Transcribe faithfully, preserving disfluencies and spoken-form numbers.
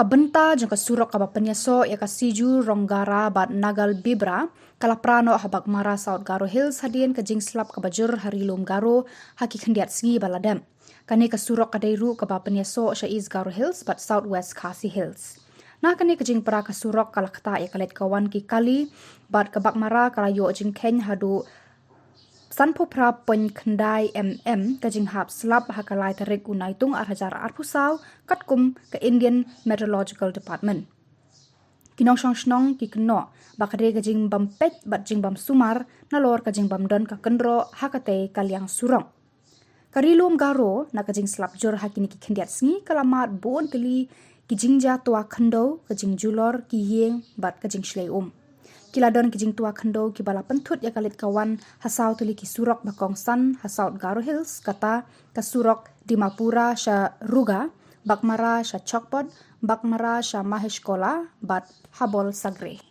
Ka bynta jong ka surok kaba pynïasoh ïa ka Siju Ronggara bad Nagal Bibra ka la pra noh ha Baghmara, South Garo Hills, hadien ka jingslap kaba jur ha Ri Lum Garo ha ki khyndiat sngi ba la dep. Kane ka surok ka dei ruh kaba pynïasoh sha East Garo Hills bad South West Khasi Hills. Na kane ka jingpra ka surok ka la ktah ïa ka leit ka wan ki kali bad ka Baghmara ka la ïoh jingkheiñ haduh sanphew phra point khyndai mm ka jinghap slap ha ka lai tarik u Naitung ar hajar arphew saw, katkum ka Indian Meteorological Department. Ki nongshong shnong ki kynnoh ba ka dei ka jingbym peit bad jingbym sumar nalor ka jingbym don ka kynroh ha katei ka liang surok. Ka Ri Lum Garo, na ka jingslap jur ha kine ki khyndiat sngi, ka la mad bun tylli ki jingjia twa khyndew, ka jingjulor ki ïing bad ka jingshlei um. Ki la don ki jingtwa khyndew kiba la pynthut ïa ka leit ka wan ha saw tylli ki surok ba kongsan ha South Garo Hills, kata ka surok Dimapura sha Ruga, Baghmara sha Chokpot, Baghmara sha Maheshkola bad Habol Sagre.